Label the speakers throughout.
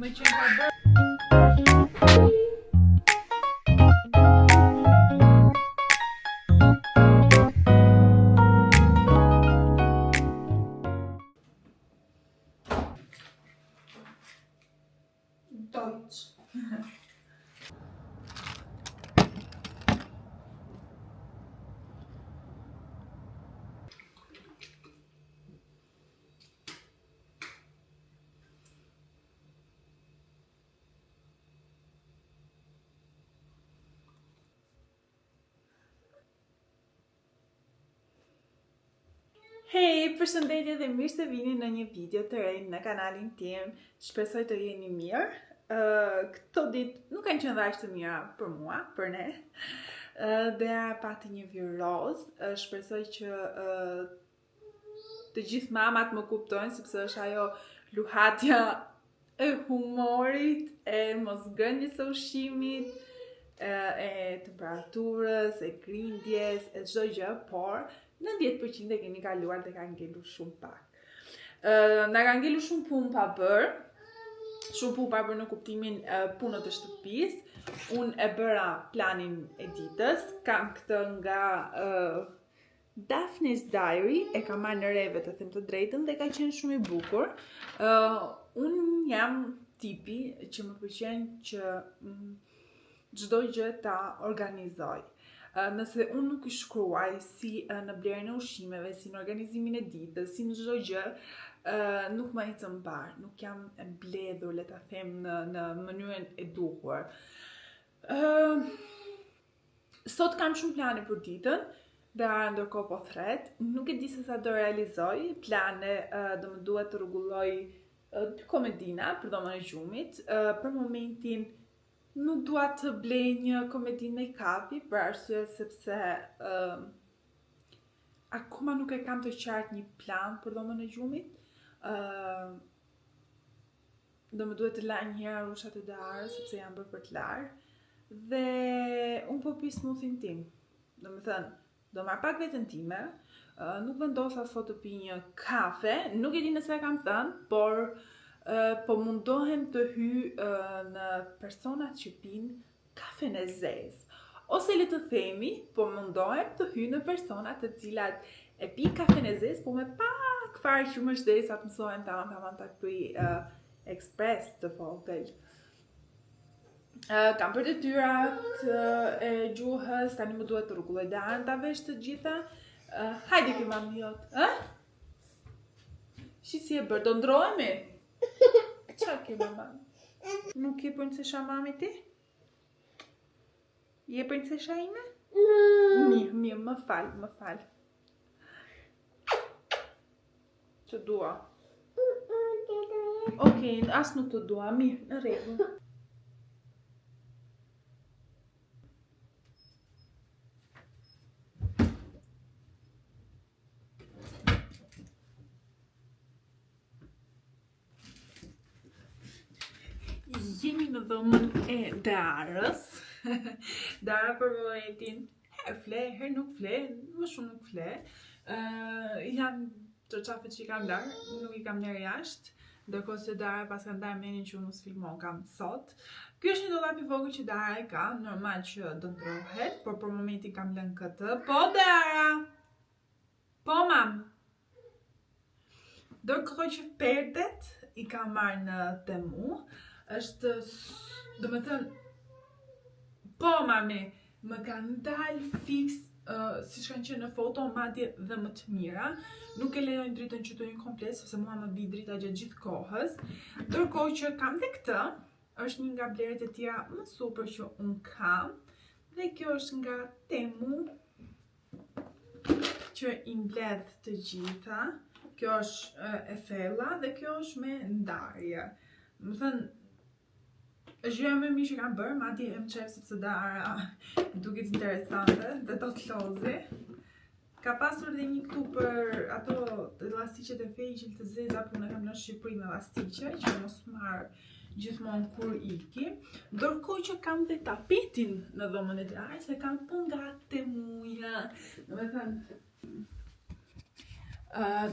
Speaker 1: me qenë ka bërë. Deutsch. Hej, përshëndetje dhe mirë se vini në një video të re në kanalin tim. Shpresoj të jeni mirë. Uh, këto ditë nuk kanë qenë dhe aq të mira për mua, për ne. Uh, Dea pati një virozë. Uh, shpresoj që uh, të gjithë mamat më kuptojnë sepse është ajo luhatja e humorit, e mosngrënies së ushqimit, e, e temperaturës, e grindjes, e çdo gjë, por 90% e kemi kaluar dhe ka ngelur shumë pak. Ë, na ka ngelur shumë punë pa bërë, shumë punë pa bërë në kuptimin e, punët e shtëpisë. Unë e bëra planin e ditës, kam këtë nga ë, Daphne's Diary e kam marrë në reve të them të drejtën dhe ka qenë shumë i bukur. Ë uh, unë jam tipi që më pëlqen që mm, çdo gjë ta organizoj. Uh, nëse unë nuk i shkruaj si uh, në blerjen e ushqimeve, si në organizimin e ditës, si në çdo gjë, uh, nuk më ecën mbarë, nuk jam e mbledhur, le ta them në në mënyrën e duhur. Ë uh, Sot kam shumë plane për ditën, Deara ndërkohë po thret, nuk e di se sa do realizoj plane, uh, do më duhet të rregulloj uh, dy komodina për dhomën e gjumit. Uh, për momentin nuk dua të blej një komodinë make-upi për arsye sepse uh, akoma nuk e kam të qartë një plan për dhomën e gjumit. Uh, do më duhet të laj një herë rrushat e Dearës, sepse janë bërë për të larë. Dhe unë po pi smoothie tim. Domethënë, do marr pak veten time, uh, nuk vendosa sot të pi një kafe, nuk e di nëse e kam thënë, por uh, po mundohem të hy uh, në personat që pinë kafen e zezë. Ose le të themi, po mundohem të hy në personat të cilat e pi kafen e zezë, po me pak farë qumësht derisa të mësohem tamam tamam ta pi uh, ekspres të vogël. Uh, kam për detyrat uh, e gjuhës, tani më duhet të rregulloj Dearën ta vesh të gjitha. Uh, hajde ke mami jot, ë? Shi si e bërë, do ndrohemi? Qa ke mama? Nuk je princesha mami ti? Je princesha ime? Mirë, mirë, më fal, më fal. Të dua. Okej, as nuk të dua, mirë, në rregull. Jemi në dhomën e Dearës. Deara për momentin herë fle, herë nuk fle, më shumë nuk fle. Uh, janë çarçafet që i kam larë, nuk i kam nxjerrë jashtë. Ndërkohë që Deara paska ndarë mendjen që unë mos filmokam sot. Ky është një dollap i vogël që Deara e ka, normal që do ndrohet, por për momentin kam lënë këtë. Po Deara! Po mam! Ndërkohë që perdet i kam marrë në Temu, është, domethënë, po mami, më kanë dalë fiks, uh, siç kanë qenë në foto, madje dhe më të mira. Nuk e lejojnë dritën që të hyjë komplet, sepse mua më bi drita gjatë gjithë kohës. Ndërkohë që kam dhe këtë, është një nga blerjet e tjera më super që unë kam. Dhe kjo është nga Temu, që i mbledh të gjitha. Kjo është e thella dhe kjo është me ndarje. Domethënë, është gjëja më e mirë që kam bërë, madje e mçef sepse Deara duket interesante dhe do të lozi. Ka pasur dhe një këtu për ato llastiqet e vegjël të zeza, por unë e kam në Shqipëri me llastiqe, që mos marr gjithmonë kur iki. Ndërkohë që kam dhe tapetin në dhomën e Dearës, e kam po nga Temuja. Domethënë, uh,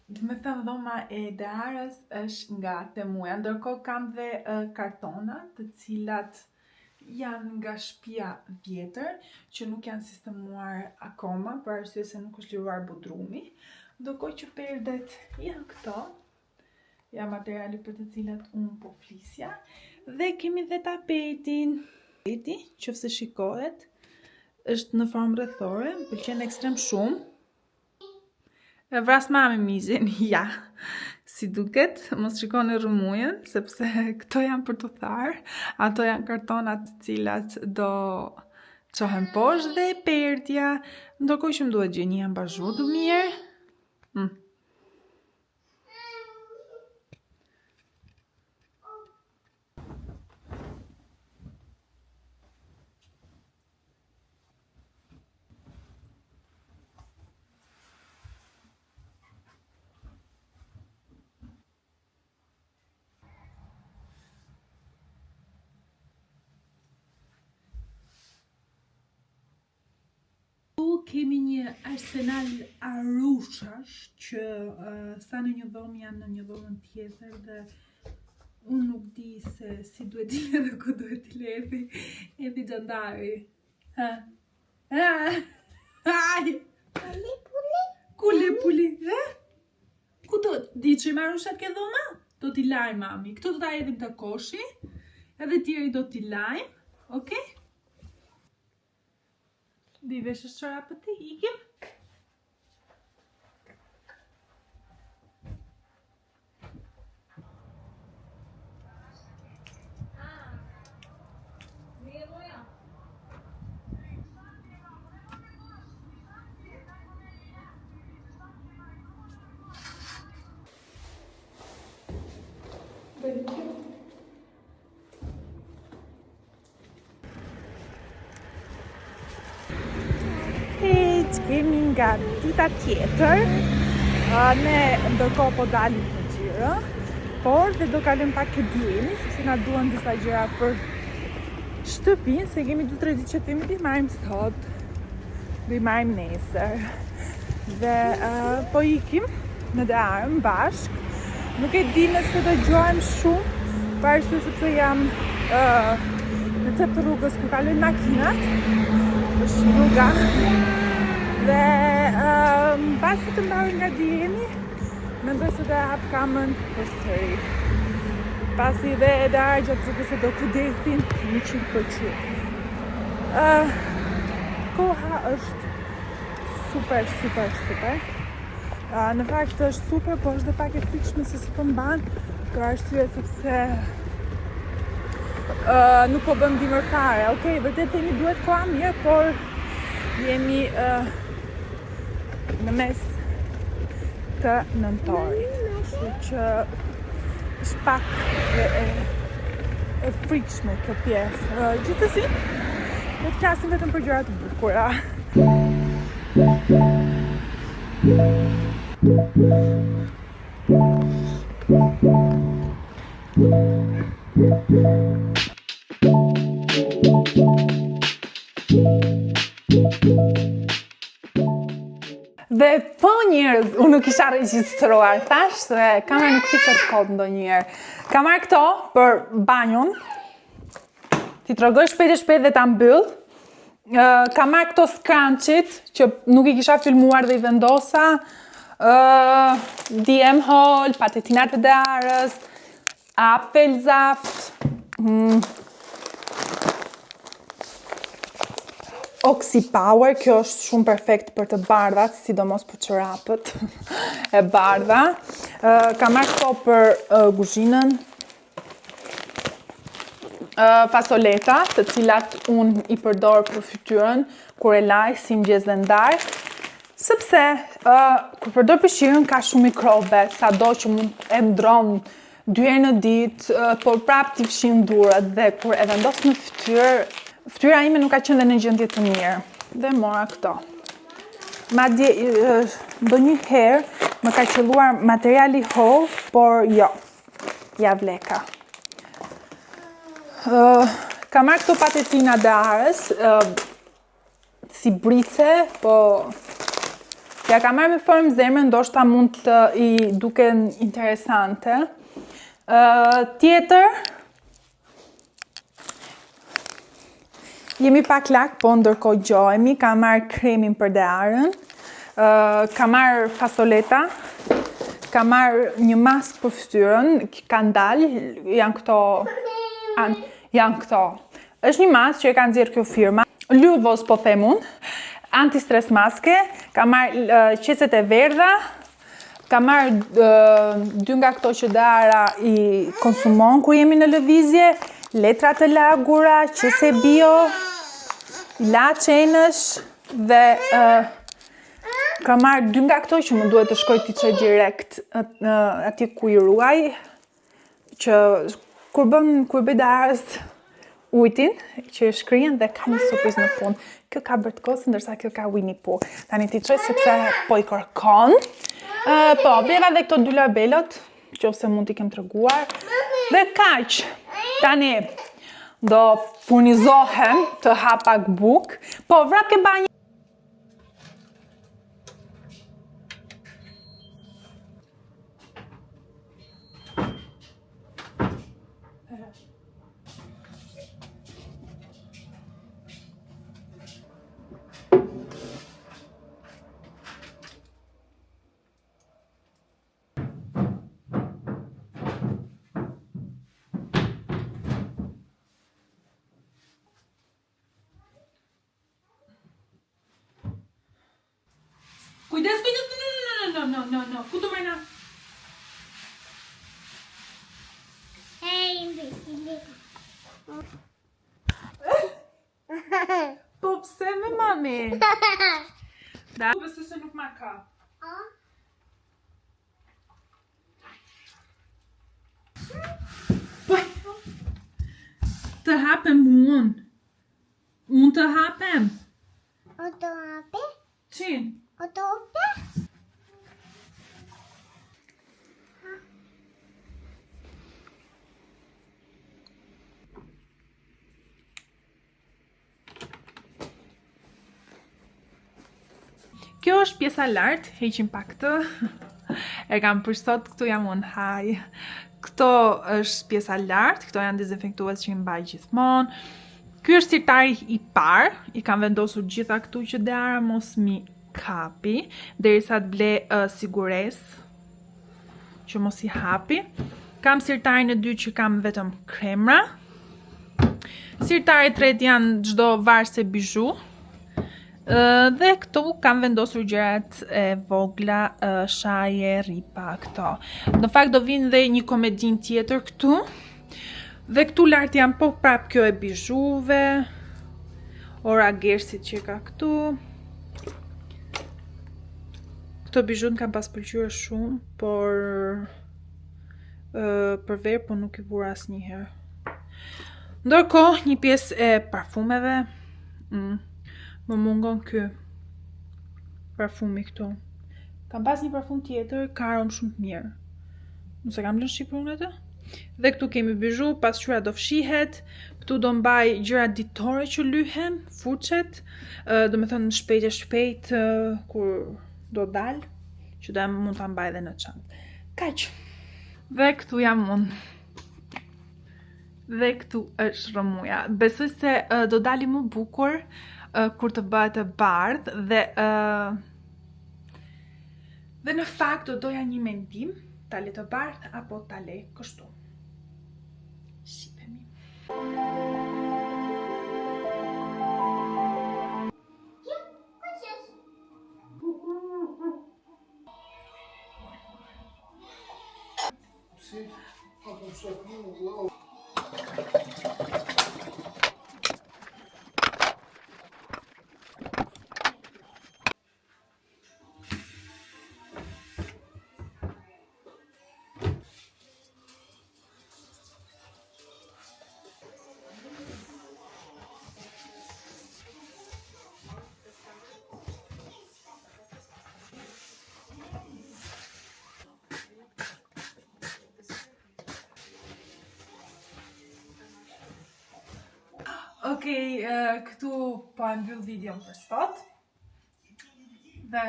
Speaker 1: Domethënë dhoma e Dearës është nga Temuja, ndërkohë kam dhe kartona të cilat janë nga shtëpia vjetër, që nuk janë sistemuar akoma, për arsye se nuk është liruar bodrumi. Ndërkohë që perdet janë këto, janë materiali për të cilat unë po flisja. Dhe kemi dhe tapetin. Tapeti, qoftë se shikohet, është në formë rrethore, më pëlqen ekstrem shumë. E vras mami mizin, ja. Si duket, mos shikoni rrëmujën, sepse këto janë për të tharë. Ato janë kartonat të cilat do çohen poshtë dhe perdja. Ndërkohë që më duhet gjej një ambazhur të mirë. Mm. Këtu kemi një arsenal arushash që uh, sa në një dhomë janë në një dhomën tjetër dhe unë nuk di se si duhet t'i lë dhe ku duhet t'i lë Epi, Epi xhandari. Ha. Ha. Ai.
Speaker 2: Puli puli.
Speaker 1: Kule puli, ha? Ku do t'i çojmë arushat ke dhoma? Do t'i lajmë mami. Këto do ta hedhim te koshi. Edhe tjeri do t'i lajmë. Okej? Okay? Di veshësh çorapët ti, ikim? Hej, kemi nga dita tjetër. Ne ndërkohë po dalim për xhiro, por dhe do kalojmë pak ke DM-i, sepse na duhen disa gjëra për shtëpinë, se kemi 2-3 ditë që themi t'i marrim sot, do i marrim nesër. Dhe uh, po ikim me Dearën bashkë. Nuk e di nëse do dëgjohem shumë, për arsye sepse jam uh, në cep të rrugës ku kalojnë makinat, është rruga, dhe uh, mbasi të mbaroj nga DM-i, mendoj se do e hap kamerën përsëri. Pasi dhe Deara gjatë rrugës e do kujdesin 100%. Uh, koha është super, super, super. Uh, në fakt është super, po është dhe pak e frikshme se si po mban, për arsye sepse uh, nuk po bën dimër fare. Okej, okay, vërtet themi duhet koha mirë, por jemi uh, në mes të nëntorit. Kështu që është pak e, e, e frikshme kjo pjesë. Uh, gjithsesi, do të flasim vetëm për gjëra të bukura. Dhe po njerëz, unë nuk isha regjistruar, thash se kamera nuk fiket kot ndonjëherë. Kam marrë këto për banjon, T'i tregoj shpejt e shpejt dhe ta mbyll. Uh, kam marrë këto scrunchie-t që nuk i kisha filmuar dhe i vendosa. Uh, DM haul, patetinat e Dearës, Apfelsaft, mm. Oxy Power, kjo është shumë perfekt për të bardhat, sidomos për çorapët e bardha. Uh, kam marrë këto për uh, kuzhinën, fasoleta, të cilat unë i përdor për fytyrën kur e laj si mëngjes dhe në darkë, sepse uh, kur përdor peshqirën ka shumë mikrobe, sado që mund e ndron dy herë në ditë, uh, por prapë t'i fshin duart dhe kur e vendos në fytyrë, fytyra ime nuk ka qenë dhe në gjendje të mirë dhe mora këto. Madje ndonjëherë më ka qëlluar materiali i hollë, por jo. Ja vleka. Uh, kam marrë këto patetina Dearës, uh, si brice, po... Ja kam marrë me formë zemre, ndoshta mund të i duken interesante. Uh, tjetër, Jemi pak larg, po ndërkohë dëgjohemi, kam marrë kremin për Dearën, uh, kam marrë fasoleta, kam marrë një maskë për fytyrën, kanë dalë, janë këto, an, janë këto. Është një maskë që e ka nxjerrë kjo firma, Luvos po them unë, anti-stres maske, kam marrë uh, qeset e verdha, Kam marrë dy nga këto që Deara i konsumon kur jemi në lëvizje, letra të lagura, qese bio, ilaçe enësh dhe uh, kam marrë dy nga këto që më duhet të shkoj t'i çoj direkt atje ku i ruaj, që kur bën kur bëj Dearës ujtin që e shkrihen dhe ka një surprizë në fund. Kjo ka bërtkosë, ndërsa kjo ka Winnie Pooh. Tani t'i çoj sepse po i kërkon. Uh, po, bleva dhe këto dy labelot, qoftë se mund t'i kem treguar. Dhe kaq. Tani do furnizohem të ha pak bukë. Po, vrap ke banjë. Kujdes, kujdes, no, no, no, no, no, no, futu mrena.
Speaker 2: Hey, imbecile.
Speaker 1: Po pse me mami? Da, besoj se nuk ma ka. Po, të hapem unë. Unë të hapem.
Speaker 2: O të hape?
Speaker 1: Qin?
Speaker 2: O të hape?
Speaker 1: Kjo është pjesa lart, heqim pak këtë. E kam për sot, këtu jam unë, haj. Këto është pjesa lart, këto janë dezinfektues që i mbaj gjithmonë. Ky është sirtari i parë, i kam vendosur gjitha këtu që Deara mos m'i kapi, derisa të ble uh, siguresë që mos i hapi. Kam sirtarin e dytë që kam vetëm kremra. Sirtari i tretë janë çdo varëse bizhu. Dhe këtu kam vendosur gjërat e vogla, shaje, rripa, këto. Në fakt do vinë dhe një komodin tjetër këtu. Dhe këtu lart janë po prap kjo e bizhuve. Ora Gersit që ka këtu. Këto bizhut më kanë pas pëlqyer shumë, por për verë po nuk i vura asnjëherë. Ndërkohë, një pjesë e parfumeve, mm, më mungon ky parfumi këtu. Kam pas një parfum tjetër, ka aromë shumë të mirë. Mos e kam lënë Shqipëri unë atë? Dhe këtu kemi bizhu, pasqyra do fshihet, këtu do mbaj gjërat ditore që lyhem, furçet, domethënë shpejt e shpejt kur do dal, që do mund ta mbaj edhe në çantë. Kaq. Dhe këtu jam unë. Dhe këtu është rrëmuja. Besoj se uh, do dali më bukur uh, kur të bëhet e bardhë dhe uh, dhe në fakt do doja një mendim, ta le të bardhë apo ta le kështu. Shifemi.
Speaker 3: Si? Po,
Speaker 1: Okej, okay, këtu po e mbyll videon për sot. Dhe...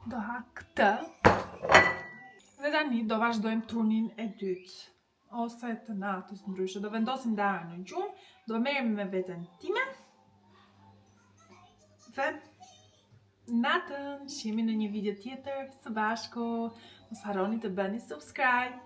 Speaker 1: Do ha këtë. Dhe tani do vazhdojmë turnin e dytë ose të natës ndryshe. Do vendosim Darën në gjumë, do merremi me veten time. Dhe natën, shihemi në një video tjetër së bashku. Mos harroni të bëni subscribe.